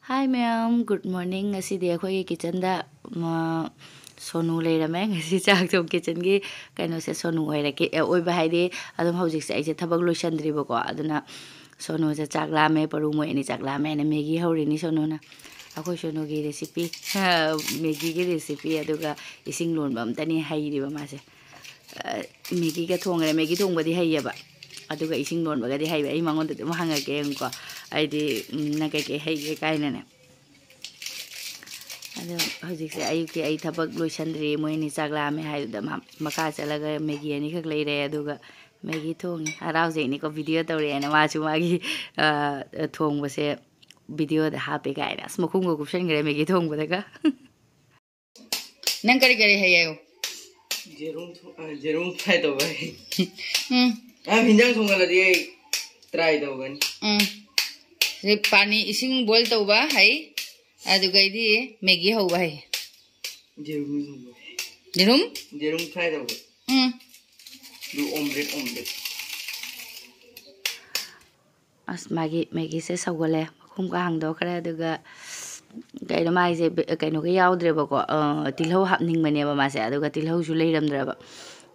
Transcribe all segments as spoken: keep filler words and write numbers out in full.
Hi ꯃꯌꯥꯝ, good morning꯫ ꯉꯁꯤꯗꯤ ꯑꯩꯈꯣꯏꯒꯤ ꯀꯤꯠꯆꯟꯗ, ꯃ, ꯁꯣꯅꯨ ꯂꯩꯔꯝꯃꯦ꯫ ꯉꯁꯤ ꯆꯥꯛ ꯊꯣꯡ ꯀꯤꯠꯆꯟꯒꯤ ꯀꯩꯅꯣꯁꯦ ꯁꯣꯅꯨ ꯑꯣꯏꯔꯛꯀꯦ, ꯑꯦ, ꯑꯣꯏꯕ ꯍꯥꯏꯗꯤ ꯑꯗꯨꯝ ꯍꯧꯖꯤꯛꯁꯦ ꯑꯩꯁꯦ ꯊꯕꯛ ꯂꯣꯏꯁꯟꯗ꯭ꯔꯤꯕꯀꯣ, ꯑꯗꯨꯅ ꯁꯣꯅꯨꯁꯦ ꯆꯥꯛ ꯂꯥꯝꯃꯦ, ꯄꯔꯨ ꯃꯣꯏ ꯑꯅꯤ ꯆꯥꯛ ꯂꯥꯝꯃꯦ ꯍꯥꯏꯅ ꯃꯦꯒꯤ ꯍꯧꯔꯤꯅꯤ ꯁꯣꯅꯨꯅ꯫ ꯑꯩꯈꯣꯏ ꯁꯣꯅꯨꯒꯤ recipe, ꯃꯦꯒꯤꯒꯤ recipe, ꯑꯗꯨꯒ ꯏꯁꯤꯡ ꯂꯣꯟꯕ ꯑꯝꯇꯅꯤ ꯍꯩꯔꯤꯕ ꯃꯥꯁꯦ꯫ ꯑ, ꯃꯦꯒꯤꯒ ꯊꯣꯡꯈ꯭ꯔꯦ꯫ ꯃꯦꯒꯤ ꯊꯣꯡꯕꯗꯤ ꯍꯩꯌꯦꯕ, ꯑꯗꯨꯒ ꯏꯁꯤꯡ ꯂꯣꯟꯕꯒꯗꯤ ꯍꯩꯕ꯫ ꯑꯩ ꯃꯉꯣꯟꯗ ꯑꯗꯨꯝ ꯍꯪꯉꯛꯀꯦ ꯌꯦꯡꯉꯨꯀꯣ, ꯑꯩꯗꯤ, ꯎꯝ, ꯅꯪ ꯀꯩꯀꯩ ꯍꯩꯒꯦ ꯀꯥꯏꯅꯅꯦ꯫ ꯑꯗꯣ ꯍꯧꯖꯤꯛꯁꯦ ꯑꯌꯨꯛꯀꯤ ꯑꯩ ꯊꯕꯛ ꯂꯣꯏꯁꯟꯗ꯭ꯔꯤ, ꯃꯣꯏ ꯑꯅꯤ ꯆꯥꯛ ꯂꯥꯝꯃꯦ ꯍꯥꯏꯗꯨꯗ ꯃꯥ ꯃꯈꯥ ꯆꯠꯂꯒ ꯃꯦꯒꯤ ꯑꯅꯤꯈꯛ ꯂꯩꯔꯦ, ꯑꯗꯨꯒ ꯃꯦꯒꯤ ꯊꯣꯡꯉꯤ꯫ ꯍꯔꯥꯎꯖꯩꯅꯤꯀꯣ, video ꯇꯧꯔꯛꯑꯦꯅ ꯃꯥꯁꯨ ꯃꯥꯒꯤ, ꯑ, ꯊꯣꯡꯕꯁꯦ videoꯗ ꯍꯥꯞꯄꯦ ꯀꯥꯏꯅ꯫ ꯑꯁ, ꯃꯈꯨꯝꯒ ꯀꯨꯞꯁꯟꯈ꯭ꯔꯦ ꯃꯦꯒꯤ ꯊꯣꯡꯕꯗꯒ꯫ ꯅꯪ ꯀꯔꯤ ꯀꯔꯤ ꯍꯩ ꯍꯥꯏꯌꯨ? ꯌꯦꯔꯨꯝ ꯊꯣ-, ꯑ, ꯌꯦꯔꯨꯝ fry ꯇꯧꯕ ꯍꯩ꯫ ꯎꯝ꯫ ꯑ, ꯍꯤꯟꯖꯥꯡ ꯊꯣꯡꯍꯜꯂꯗꯤ ꯑꯩ try ꯇꯧꯒꯅꯤ꯫ ꯎꯝ꯫ ꯍꯧꯖꯤꯛ ꯄꯥꯅꯤ, ꯏꯁꯤꯡ boil ꯇꯧꯕ ꯍꯩ, ꯑꯗꯨꯒꯩꯗꯤ ꯃꯦꯒꯤ ꯍꯧꯕ ꯍꯩ꯫ ꯌꯦꯔꯨꯝ ꯊꯣꯡꯕ ꯍꯩ꯫ ꯌꯦꯔꯨꯝ? ꯌꯦꯔꯨꯝ fry ꯇꯧꯕ꯫ ꯎꯝ꯫ ꯑꯗꯨ omelette, omelette꯫ ꯑꯁ, ꯃꯥꯒꯤ ꯃꯦꯒꯤꯁꯦ ꯁꯧꯒꯠꯂꯦ, ꯃꯈꯨꯝꯒ ꯍꯥꯡꯗꯣꯛꯈ꯭ꯔꯦ꯫ ꯑꯗꯨꯒ ꯀꯩꯅꯣ, ꯃꯥꯒꯤꯁꯦ ꯕꯦ-, ꯀꯩꯅꯣꯒ ꯌꯥꯎꯗ꯭ꯔꯦꯕꯀꯣ, ꯑ, ꯇꯤꯜꯍꯧ ꯍꯥꯞꯅꯤꯡꯕꯅꯦꯕ ꯃꯥꯁꯦ, ꯑꯗꯨꯒ ꯇꯤꯜꯍꯧꯁꯨ ꯂꯩꯔꯝꯗ꯭ꯔꯕ꯫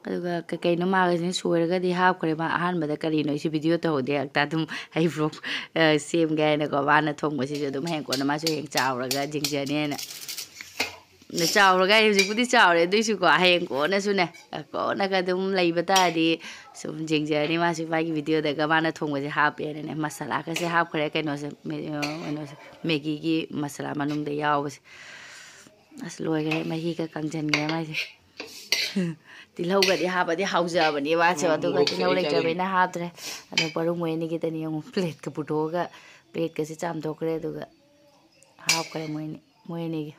ꯑꯗꯨꯒ ꯀꯩ ꯀꯩꯅꯣ ꯃꯥꯒꯁꯤꯅ ꯁꯣꯏꯔꯒꯗꯤ ꯍꯥꯞꯈ꯭ꯔꯦ꯫ ꯃꯥ ꯑꯍꯥꯟꯕꯗ ꯀꯔꯤꯅꯣ ꯑꯩꯁꯦ video ꯇꯧꯍꯧꯗꯦ, ꯍꯦꯛꯇ ꯑꯗꯨꯝ ꯑꯩ vlog, ꯑ, ꯁꯦꯝꯒꯦ ꯍꯥꯏꯅꯀꯣ꯫ ꯃꯥꯅ ꯊꯣꯡꯕꯁꯤꯁꯨ ꯑꯗꯨꯝ ꯍꯌꯦꯡ ꯀꯣꯟꯅ ꯃꯥꯁꯨ ꯍꯌꯦꯡ ꯆꯥꯎꯔꯒ ꯌꯦꯡꯖꯅꯤ ꯍꯥꯏꯅ꯫ ꯆꯥꯎꯔꯒ ꯑꯩ ꯍꯧꯖꯤꯛꯄꯨꯗꯤ ꯆꯥꯎꯔꯦ, ꯑꯗꯨꯏꯁꯨꯀꯣ, ꯍꯌꯦꯡ ꯀꯣꯟꯅꯁꯨꯅꯦ, ꯀꯣꯟꯅꯒ ꯑꯗꯨꯝ ꯂꯩꯕ ꯇꯥꯔꯗꯤ ꯁꯨꯝ ꯌꯦꯡꯖꯔꯅꯤ꯫ ꯃꯥꯁꯨ ꯃꯥꯒꯤ videoꯗꯒ ꯃꯥꯅ ꯊꯣꯡꯕꯁꯦ ꯍꯥꯞꯄꯦꯅꯅꯦ, ꯃꯁꯥꯂꯥꯒꯁꯦ ꯍꯥꯞꯈ꯭ꯔꯦ꯫ ꯀꯩꯅꯣꯁꯦ, ꯃꯦ-, ꯑ, ꯀꯩꯅꯣꯁꯦ, ꯃꯦꯒꯤꯒꯤ ꯃꯁꯥꯂꯥ ꯃꯅꯨꯡꯗ ꯌꯥꯎꯕꯁꯦ꯫ ꯑꯁ, ꯂꯣꯏꯈ꯭ꯔꯦ, ꯃꯍꯤꯒ ꯀꯪꯁꯤꯟꯈ꯭ꯔꯦ ꯃꯥꯏꯁꯦ꯫ ꯇꯤꯜꯍꯧꯒꯗꯤ ꯍꯥꯞꯄꯗꯤ ꯍꯥꯎꯖꯕꯅꯦ ꯃꯥꯁꯦ, ꯎꯝ, ꯑꯗꯨꯒ ꯃꯣꯔꯣꯛꯁꯨ ꯇꯤꯜꯍꯧ ꯑꯩ ꯂꯩꯇ꯭ꯔꯕꯅꯤꯅ ꯆꯥꯅꯤꯡꯉꯦ꯫ ꯍꯥꯞꯇ꯭ꯔꯦ꯫ ꯑꯗꯣ ꯄꯔꯨ ꯃꯣꯏ ꯑꯅꯤꯒꯤꯗꯅꯤ ꯌꯦꯡꯉꯨ, plateꯀ ꯄꯨꯊꯣꯛꯑꯒ plateꯀꯁꯦ ꯆꯥꯝꯊꯣꯛꯈ꯭ꯔꯦ, ꯑꯗꯨꯒ ꯍꯥꯞꯈ꯭ꯔꯦ ꯃꯣꯏ ꯑꯅꯤ, ꯃꯣꯏ ꯑꯅꯤꯒꯤ꯫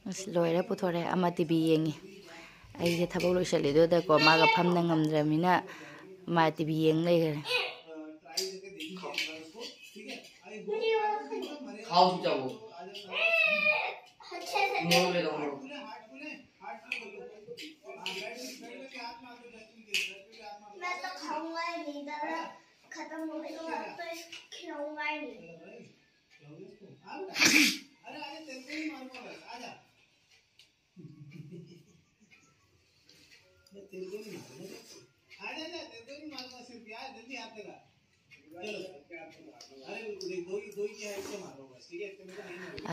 ꯑꯁ, ꯂꯣꯏꯔꯦ, ꯄꯨꯊꯣꯔꯛꯑꯦ꯫ ꯑꯃ TV ꯌꯦꯡꯉꯤ꯫ ꯑꯩꯁꯦ ꯊꯕꯛ ꯂꯣꯏꯁꯜꯂꯤꯗꯨꯗꯀꯣ, ꯃꯥꯒ ꯐꯝꯅ ꯉꯝꯗ꯭ꯔꯕꯅꯤꯅ ꯃꯥ TV ꯌꯦꯡ ꯂꯩꯈ꯭ꯔꯦ꯫ ꯈꯥꯎꯁꯨ ꯆꯥꯎꯋꯣ꯫ ꯃꯣꯔꯣꯛ ꯂꯩꯔꯛꯑꯣ, ꯃꯣꯔꯣꯛ꯫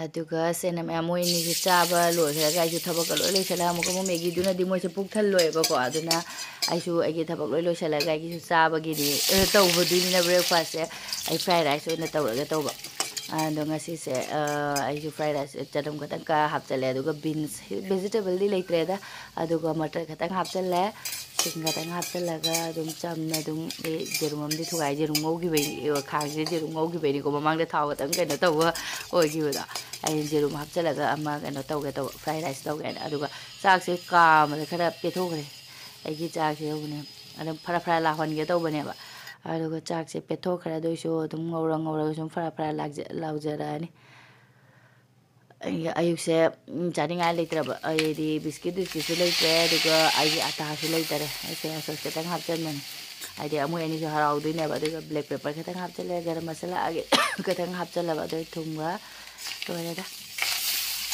ꯑꯗꯨꯒ ꯁꯦꯅ ꯃꯌꯥꯝ ꯃꯣꯏ ꯑꯅꯤꯁꯦ ꯆꯥꯕ ꯂꯣꯏꯈ꯭ꯔꯒ ꯑꯩꯁꯨ ꯊꯕꯛꯀ ꯂꯣꯏ ꯂꯣꯏꯁꯤꯜꯂꯒ ꯑꯃꯨꯛꯀ ꯑꯃꯨꯛ ꯃꯦꯒꯤꯗꯨꯅꯗꯤ ꯃꯣꯏꯁꯦ ꯄꯨꯛ ꯊꯜꯂꯣꯏꯕꯀꯣ꯫ ꯑꯗꯨꯅ ꯑꯩꯁꯨ ꯑꯩꯒꯤ ꯊꯕꯛ ꯂꯣꯏ ꯂꯣꯏꯁꯤꯜꯂꯒ ꯑꯩꯒꯤꯁꯨ ꯆꯥꯕꯒꯤꯗꯤ, ꯑ, ꯇꯧꯕꯗꯨꯅꯤꯅ breakfastꯁꯦ ꯑꯩ fried rice ꯑꯣꯏꯅ ꯇꯧꯔꯒꯦ ꯇꯧꯕ꯫ ꯑꯗꯣ ꯉꯁꯤꯁꯦ, ꯑ, ꯑꯩꯁꯨ fried rice ꯆꯅꯝ ꯈꯛꯇꯪ ꯀꯛꯑ ꯍꯥꯞꯆꯜꯂꯦ꯫ ꯑꯗꯨꯒ beans, vegetableꯗꯤ ꯂꯩꯇ꯭ꯔꯦꯗ꯫ ꯑꯗꯨꯒ ꯃꯇꯔ ꯈꯛꯇꯪ ꯍꯥꯞꯆꯜꯂꯦ꯫ ꯁꯤꯡ ꯈꯛꯇꯪ ꯍꯥꯞꯆꯜꯂꯒ ꯑꯗꯨꯝ ꯆꯝꯅ ꯑꯗꯨꯝ, ꯑꯦ, ꯌꯦꯔꯨꯝ ꯑꯃꯗꯤ ꯊꯨꯒꯥꯏ꯫ ꯌꯦꯔꯨꯝ ꯉꯧꯈꯤꯕꯩꯅꯤ, ꯑꯦ, ꯈꯥꯡꯁꯦ ꯌꯦꯔꯨꯝ ꯉꯧꯈꯤꯕꯩꯅꯤꯀꯣ, ꯃꯃꯥꯡꯗ ꯊꯥꯎ ꯈꯛꯇꯪ ꯀꯩꯅꯣ ꯇꯧꯕ ꯑꯣꯏꯈꯤꯕꯗꯣ꯫ ꯑꯩꯅ ꯌꯦꯔꯨꯝ ꯍꯥꯞꯆꯜꯂꯒ ꯑꯃ ꯀꯩꯅꯣ ꯇꯧꯒꯦ ꯇꯧꯕ, fried rice ꯇꯧꯒꯦꯅ꯫ ꯑꯗꯨꯒ ꯆꯥꯛꯁꯦ ꯀꯥꯝꯕꯗ ꯈꯔ ꯄꯦꯠꯊꯣꯛꯈ꯭ꯔꯦ꯫ ꯑꯩꯒꯤ ꯆꯥꯛꯁꯦ ꯌꯧꯕꯅꯦ꯫ ꯑꯗꯨꯝ ꯐꯔꯥ ꯐꯔꯥ ꯂꯥꯎꯍꯟꯒꯦ ꯇꯧꯕꯅꯦꯕ꯫ ꯑꯗꯨꯒ ꯆꯥꯛꯁꯦ ꯄꯦꯠꯊꯣꯛꯈ꯭ꯔꯦ꯫ ꯑꯗꯨꯏꯁꯨ ꯑꯗꯨꯝ ꯉꯧꯔ ꯉꯧꯔꯒ ꯁꯨꯝ ꯐꯔꯥ ꯐꯔꯥ ꯂꯥꯛꯖ-, ꯂꯥꯎꯖꯔꯛꯑꯅꯤ꯫ ꯑꯩ ꯑꯌꯨꯛꯁꯦ, ꯎꯝ, ꯆꯥꯅꯤꯡꯉꯥꯏ ꯂꯩꯇ꯭ꯔꯕ, ꯑꯩꯗꯤ biscuit ꯇꯤꯁꯀꯤꯠꯁꯨ ꯂꯩꯇ꯭ꯔꯦ, ꯑꯗꯨꯒ ꯑꯩꯒꯤ ꯑꯇꯥꯁꯨ ꯂꯩꯇꯔꯦ꯫ ꯑꯩ soya sauce ꯈꯤꯇꯪ ꯍꯥꯞꯆꯟꯕꯅꯦ, ꯍꯥꯏꯗꯤ ꯃꯣꯏ ꯑꯅꯤꯁꯨ ꯍꯔꯥꯎꯗꯣꯏꯅꯦꯕ꯫ ꯑꯗꯨꯒ black pepper ꯈꯤꯇꯪ ꯍꯥꯞꯆꯜꯂꯦ, ꯒꯔꯝ ꯃꯁꯥꯂꯥ ꯈꯤꯇꯪ ꯍꯥꯞꯆꯜꯂꯕ, ꯑꯗꯨ ꯊꯨꯝꯒ ꯂꯣꯏꯔꯦꯗ꯫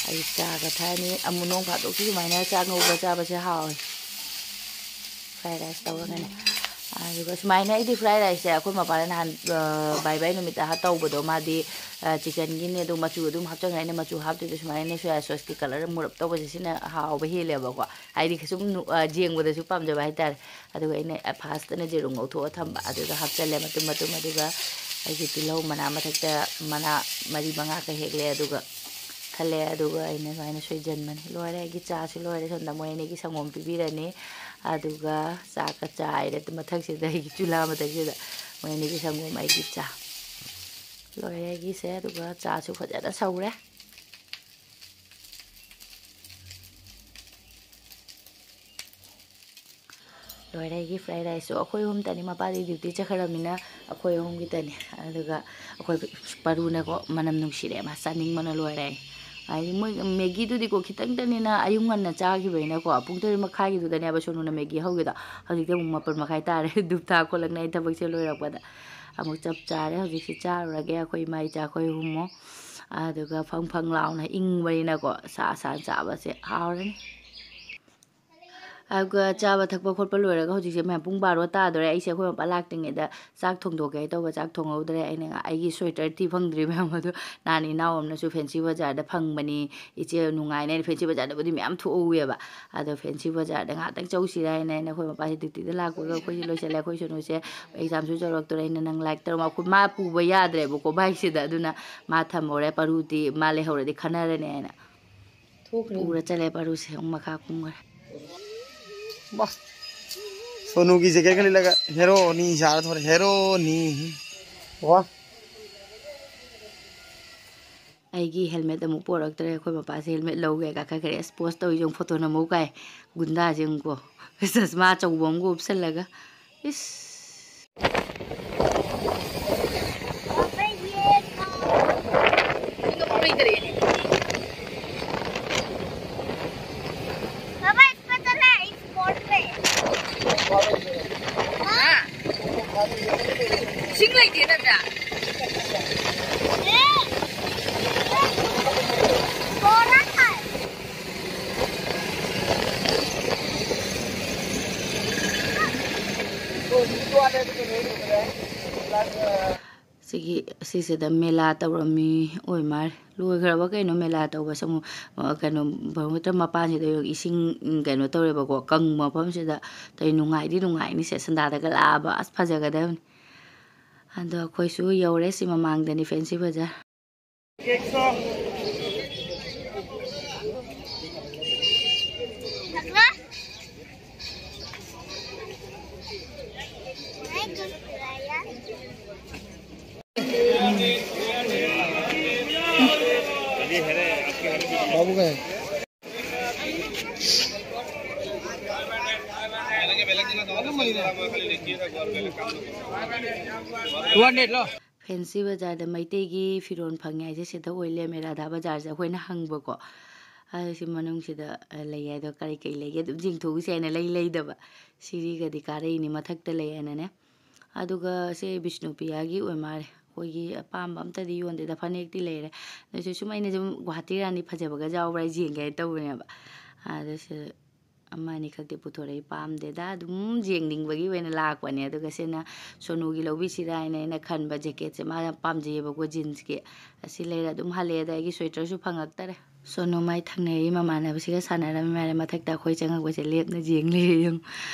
ꯑꯩ ꯆꯥꯒ ꯊꯛꯑꯅꯤ꯫ ꯑꯃꯨꯛ ꯅꯣꯡ ꯐꯥꯗꯣꯛꯁꯨ ꯁꯨꯃꯥꯏꯅ ꯆꯥꯛ ꯉꯧꯕ ꯆꯥꯕꯁꯦ ꯍꯥꯎꯋꯦ꯫ Fried rice ꯇꯧꯔꯒꯅꯦ꯫ ꯑꯗꯨꯒ ꯁꯨꯃꯥꯏꯅ ꯑꯩꯗꯤ fried riceꯁꯦ ꯑꯩꯈꯣꯏ ꯃꯄꯥꯅ ꯅꯍꯥꯟ, ꯑ, ꯕꯥꯏ ꯕꯥꯏ ꯅꯨꯃꯤꯠꯇ ꯇꯧꯕꯗꯣ, ꯃꯥꯗꯤ, ꯑ, chickenꯒꯤꯅꯦ, ꯑꯗꯣ ꯃꯆꯨ ꯑꯗꯨꯝ ꯍꯥꯞꯆꯟꯈ꯭ꯔꯦ꯫ ꯑꯩꯅ ꯃꯆꯨ ꯍꯥꯞꯇꯣꯏꯗꯣ ꯁꯨꯃꯥꯏꯅ soya sauceꯀꯤ colour ꯃꯨꯔꯞ ꯇꯧꯕꯁꯦ, ꯁꯤꯅ ꯍꯥꯎꯕ ꯍꯦꯜꯂꯦꯕꯀꯣ꯫ ꯍꯥꯏꯗꯤ ꯁꯨꯝ ꯅꯨ-, ꯑ, ꯌꯦꯡꯕꯗꯁꯨ ꯄꯥꯝꯖꯕ ꯍꯥꯏꯇꯥꯔꯦ꯫ ꯑꯗꯨꯒ ꯑꯩꯅ firstꯇꯅ ꯌꯦꯔꯨꯝ ꯉꯧꯊꯣꯛꯑ ꯊꯝꯕ, ꯑꯗꯨꯗ ꯍꯥꯞꯆꯜꯂꯦ ꯃꯇꯨꯝ ꯃꯇꯨꯝ꯫ ꯑꯗꯨꯒ ꯑꯩꯒꯤ ꯇꯤꯜꯍꯧ ꯃꯅꯥ ꯃꯊꯛꯇ ꯃꯅꯥ ꯃꯔꯤ ꯃꯉꯥ ꯈꯛ ꯍꯦꯛꯂꯦ, ꯑꯗꯨꯒ ꯈꯜꯂꯦ, ꯑꯗꯨꯒ ꯑꯩꯅ ꯁꯨꯃꯥꯏꯅ ꯁꯣꯏꯖꯟꯕꯅꯤ꯫ ꯂꯣꯏꯔꯦ, ꯑꯩꯒꯤ ꯆꯥꯁꯨ ꯂꯣꯏꯔꯦ꯫ ꯁꯣꯝꯗ ꯃꯣꯏ ꯑꯅꯤꯒꯤ ꯁꯪꯒꯣꯝ ꯄꯤꯕꯤꯔꯅꯤ, ꯑꯗꯨꯒ ꯆꯥꯛꯀ ꯆꯥꯏꯔꯦ꯫ ꯃꯊꯛꯁꯤꯗ, ꯑꯩꯒꯤ ꯆꯨꯂꯥ ꯃꯊꯛꯁꯤꯗ ꯃꯣꯏ ꯑꯅꯤꯒꯤ ꯁꯪꯒꯣꯝ, ꯑꯩꯒꯤ ꯆꯥ꯫ ꯂꯣꯏꯔꯦ ꯑꯩꯒꯤꯁꯦ, ꯑꯗꯨꯒ ꯆꯥꯁꯨ ꯐꯖꯅ ꯁꯧꯔꯦ꯫ ꯂꯣꯏꯔꯦ ꯑꯩꯒꯤ fried riceꯁꯨ꯫ ꯑꯩꯈꯣꯏ ꯑꯍꯨꯝꯇꯅꯤ, ꯃꯄꯥꯗꯤ duty ꯆꯠꯈ꯭ꯔꯕꯅꯤꯅ ꯑꯩꯈꯣꯏ ꯑꯍꯨꯝꯒꯤꯇꯅꯤ꯫ ꯑꯗꯨꯒ ꯑꯩꯈꯣꯏ ꯄꯔꯨꯅꯀꯣ, ꯃꯅꯝ ꯅꯨꯡꯁꯤꯔꯦ, ꯃꯥ ꯆꯥꯅꯤꯡꯕꯅ ꯂꯣꯏꯔꯦ꯫ ꯍꯥꯏꯗꯤ ꯃꯣꯏ ꯃꯦꯒꯤꯗꯨꯗꯤꯀꯣ ꯈꯤꯇꯪꯇꯅꯤꯅ ꯑꯌꯨꯛ ꯉꯟꯅ ꯆꯥꯈꯤꯕꯅꯤꯅꯀꯣ, ꯄꯨꯡ ꯇꯔꯦꯠ ꯃꯈꯥꯏꯒꯤꯗꯨꯗꯅꯦꯕ ꯁꯣꯅꯨꯅ ꯃꯦꯒꯤ ꯍꯧꯈꯤꯗꯣ꯫ ꯍꯧꯖꯤꯛꯇꯤ ꯑꯃꯨꯛ ꯃꯥꯄꯟ ꯃꯈꯥꯏ ꯇꯥꯔꯦ꯫ ꯙꯨꯞ ꯊꯥ ꯈꯣꯠꯂꯛꯅꯤ ꯑꯩ ꯊꯕꯛꯁꯦ ꯂꯣꯏꯔꯛꯄꯗ꯫ ꯑꯃꯨꯛ ꯆꯞ ꯆꯥꯔꯦ꯫ ꯍꯧꯖꯤꯛꯁꯤ ꯆꯥꯔꯨꯔꯒꯦ ꯑꯩꯈꯣꯏ ꯏꯃꯥ ꯏꯆꯥ ꯑꯩꯈꯣꯏ ꯑꯍꯨꯝꯃꯨꯛ꯫ ꯑꯗꯨꯒ ꯐꯪ ꯐꯪ ꯂꯥꯎꯅ ꯏꯪꯕꯅꯤꯅꯀꯣ, ꯁꯥ ꯁꯥꯅ ꯆꯥꯕꯁꯦ ꯍꯥꯎꯔꯅꯤ꯫ ꯑꯗꯨꯒ ꯆꯥꯕ ꯊꯛꯄ ꯈꯣꯠꯄ ꯂꯣꯏꯔꯒ ꯍꯧꯖꯤꯛꯁꯦ ꯃꯌꯥꯝ ꯄꯨꯡ ꯕꯥꯔꯣ ꯇꯥꯗꯣꯔꯦ꯫ ꯑꯩꯁꯦ ꯑꯩꯈꯣꯏ ꯃꯄꯥ ꯂꯥꯛꯇ꯭ꯔꯤꯉꯩꯗ ꯆꯥꯛ ꯊꯣꯡꯗꯣꯛꯀꯦ ꯍꯥꯏ ꯇꯧꯕ, ꯆꯥꯛ ꯊꯣꯡꯍꯧꯗ꯭ꯔꯦ꯫ ꯑꯩꯅ ꯉ-, ꯑꯩꯒꯤ ꯁ꯭ꯋꯦꯇꯔ ꯊꯤ ꯐꯪꯗ꯭ꯔꯤ ꯃꯌꯥꯝ ꯑꯗꯨ ꯅꯍꯥꯟ ꯏꯅꯥꯎ ꯑꯃꯅꯁꯨ ꯐꯦꯟꯁꯤ ꯕꯖꯥꯔꯗ ꯐꯪꯕꯅꯤ ꯏꯆꯦ, ꯅꯨꯡꯉꯥꯏꯅꯤ꯫ ꯑꯩꯅ ꯐꯦꯟꯁꯤ ꯕꯖꯥꯔꯗꯕꯨꯗꯤ ꯃꯌꯥꯝ ꯊꯣꯛꯍꯧꯋꯦꯕ, ꯑꯗꯣ ꯐꯦꯟꯁꯤ ꯕꯖꯥꯔꯗ ꯉꯥꯏꯍꯥꯛꯇꯪ ꯆꯧꯁꯤꯔ ꯍꯥꯏꯅ ꯑꯩꯅ ꯑꯩꯈꯣꯏ ꯃꯄꯥꯁꯦ ꯗ꯭ꯌꯨꯇꯤꯗ ꯂꯥꯛꯄꯒ ꯑꯩꯈꯣꯏꯁꯦ ꯂꯣꯏꯁꯤꯜꯂꯦ꯫ ꯑꯩꯈꯣꯏ ꯁꯣꯅꯨꯁꯦ ꯑꯦꯛꯖꯥꯝꯁꯨ ꯆꯥꯎꯔꯛꯇꯣꯔꯦ꯫ ꯑꯩꯅ ꯅꯪ ꯂꯥꯏꯛ ꯇꯧꯔꯝꯃꯣ꯫ ꯑꯩꯈꯣꯏ ꯃꯥ ꯄꯨꯕ ꯌꯥꯗ꯭ꯔꯦꯕꯀꯣ ꯕꯥꯏꯛꯁꯤꯗ, ꯑꯗꯨꯅ ꯃꯥ ꯊꯝꯍꯧꯔꯦ꯫ ꯄꯥꯔꯨꯗꯤ ꯃꯥ ꯂꯩꯍꯧꯔꯗꯤ ꯈꯟꯅꯔꯅꯤ ꯍꯥꯏꯅ꯫ ꯊꯣꯛꯈ꯭ꯔꯦ꯫ ꯄꯨꯔ ꯆꯠꯂꯦ ꯄꯥꯔꯨꯁꯦ ꯑꯃꯨꯛ ꯃꯈꯥ ꯀꯨꯝꯈ꯭ꯔꯦ꯫ ꯁꯣꯅꯨꯒꯤ ꯖꯦꯀꯦꯠꯀ ꯂꯤꯠꯂꯒ ꯍꯦꯔꯣꯅꯤ ꯁꯥꯔ ꯊꯣꯔꯦ, ꯍꯦꯔꯣꯅꯤ꯫ ꯋꯥ꯫ ꯑꯩꯒꯤ ꯍꯦꯜꯃꯦꯠ ꯑꯃꯨꯛ ꯄꯣꯔꯛꯇ꯭ꯔꯦ꯫ ꯑꯩꯈꯣꯏ ꯃꯄꯥꯁꯦ ꯍꯦꯜꯃꯦꯠ ꯂꯧꯒꯦ ꯀꯥꯈꯠꯈ꯭ꯔꯦ꯫ ꯑꯁ, ꯄꯣꯁ ꯇꯧꯔꯤꯁꯦ ꯌꯦꯡꯉꯨ, ꯐꯣꯇꯣ ꯅꯝꯍꯧ ꯀꯥꯏ꯫ ꯒꯨꯟꯗꯥꯁꯦ ꯌꯦꯡꯉꯨꯀꯣ꯫ ꯆꯁꯃꯥ ꯑꯆꯧꯕ ꯑꯃꯒ ꯎꯞꯁꯜꯂꯒ꯫ ꯏꯁ꯫ ꯏꯁꯤꯡ ꯂꯩꯇꯦ ꯅꯠꯇ꯭ꯔꯥ? ꯁꯤꯒꯤ, ꯁꯤꯁꯤꯗ ꯃꯦꯂꯥ ꯇꯧꯔꯝꯃꯤ ꯑꯣꯏ ꯃꯥꯜꯂꯦ꯫ ꯂꯣꯏꯈ꯭ꯔꯕ ꯀꯩꯅꯣ ꯃꯦꯂꯥ ꯇꯧꯕꯁꯦ ꯑꯃꯨꯛ, ꯑ, ꯀꯩꯅꯣ, ꯕ꯭ꯔꯍ꯭ꯃꯄꯨꯇ꯭ꯔ ꯃꯄꯥꯟꯁꯤꯗ ꯏꯁꯤꯡ, ꯎꯝ, ꯀꯩꯅꯣ ꯇꯧꯔꯦꯕꯀꯣ, ꯀꯪꯕ ꯃꯐꯝꯁꯤꯗ꯫ ꯇꯧꯔꯤ ꯅꯨꯡꯉꯥꯏꯗꯤ ꯅꯨꯡꯉꯥꯏꯅꯤꯁꯦ, ꯁꯟꯗꯥꯗꯒ ꯂꯥꯛꯑꯕ꯫ ꯑꯁ, ꯐꯖꯒꯗꯕꯅꯤ꯫ ꯑꯗꯣ ꯑꯩꯈꯣꯏꯁꯨ ꯌꯧꯔꯦ ꯁꯤ ꯃꯃꯥꯡꯗꯅꯤ ꯐꯦꯟꯁꯤ ꯕꯖꯥꯔ꯫ बाबू का है। Two hundred लो। ꯐꯦꯟꯁꯤ ꯕꯖꯥꯔꯗ ꯃꯩꯇꯩꯒꯤ ꯐꯤꯔꯣꯜ ꯐꯪꯉꯦ ꯍꯥꯏꯁꯦ ꯁꯤꯗ ꯑꯣꯏ ꯂꯩꯔꯝꯃꯦ, ꯔꯥꯙꯥ ꯕꯖꯥꯔꯁꯦ꯫ ꯑꯩꯈꯣꯏꯅ ꯍꯪꯕꯀꯣ, ꯑꯗꯨ ꯁꯤ ꯃꯅꯨꯡꯁꯤꯗ, ꯑ, ꯂꯩ ꯍꯥꯏꯗꯣ ꯀꯔꯤ ꯀꯔꯤ ꯂꯩꯒꯦ ꯑꯗꯨꯝ ꯌꯦꯡꯊꯣꯛꯎꯁꯦ ꯍꯥꯏꯅ ꯂꯩ ꯂꯩꯗꯕ꯫ ꯁꯤꯔꯤꯒꯗꯤ ꯀꯥꯔꯛꯏꯅꯤ ꯃꯊꯛꯇ ꯂꯩ ꯍꯥꯏꯅꯅꯦ꯫ ꯑꯗꯨꯒ ꯁꯤ ꯕꯤꯁꯅꯨꯄ꯭ꯔꯤꯌꯥꯒꯤ ꯑꯣꯏ ꯃꯥꯜꯂꯦ꯫ ꯑꯩꯈꯣꯏꯒꯤ ꯑꯄꯥꯝꯕ ꯑꯝꯇꯗꯤ ꯌꯣꯟꯗꯦꯗ, ꯐꯅꯦꯛꯇꯤ ꯂꯩꯔꯦ꯫ ꯑꯗꯨꯁꯨ ꯁꯨꯝ ꯑꯩꯅ ꯁꯨꯝ ꯒꯨꯍꯥꯇꯤ ꯔꯥꯅꯤ ꯐꯖꯕꯒ ꯌꯥꯎꯕ꯭ꯔꯥ ꯌꯦꯡꯒꯦ ꯍꯥꯏꯅ ꯇꯧꯕꯅꯦꯕ꯫ ꯑꯗꯨ ꯁꯤ ꯑꯃ ꯑꯅꯤꯈꯛꯇꯤ ꯄꯨꯊꯣꯔꯛꯏ, ꯄꯥꯝꯗꯦꯗ꯫ ꯑꯗꯨꯝ ꯌꯦꯡꯅꯤꯡꯕꯒꯤ ꯑꯣꯏꯅ ꯂꯥꯛꯄꯅꯦ꯫ ꯑꯗꯨꯒ ꯁꯤꯅ ꯁꯣꯅꯨꯒꯤ ꯂꯧꯕꯤꯁꯤꯔꯥ ꯍꯥꯏꯅ ꯑꯩꯅ ꯈꯟꯕ ꯖꯦꯀꯦꯠꯁꯦ, ꯃꯥ ꯌꯥꯝ ꯄꯥꯝꯖꯩꯌꯦꯕꯀꯣ ꯖꯤꯟꯁꯀꯤ꯫ ꯑꯁꯤ ꯂꯩꯔ ꯑꯗꯨꯝ ꯍꯜꯂꯛꯑꯦ꯫ ꯑꯗ ꯑꯩꯒꯤ ꯁ꯭ꯋꯦꯇꯔꯁꯨ ꯐꯪꯉꯛꯇꯔꯦ꯫ ꯁꯣꯅꯨ ꯃꯥꯏ ꯊꯪꯅꯩ ꯃꯃꯥꯟꯅꯕꯁꯤꯒ ꯁꯥꯟꯅꯔꯝꯃꯤ ꯃꯥꯜꯂꯦ꯫ ꯃꯊꯛꯇ ꯑꯩꯈꯣꯏ ꯆꯪꯉꯛꯄꯁꯦ ꯂꯦꯞꯅ ꯌꯦꯡ ꯂꯩꯔꯦ꯫ ꯌꯦꯡꯉꯨ,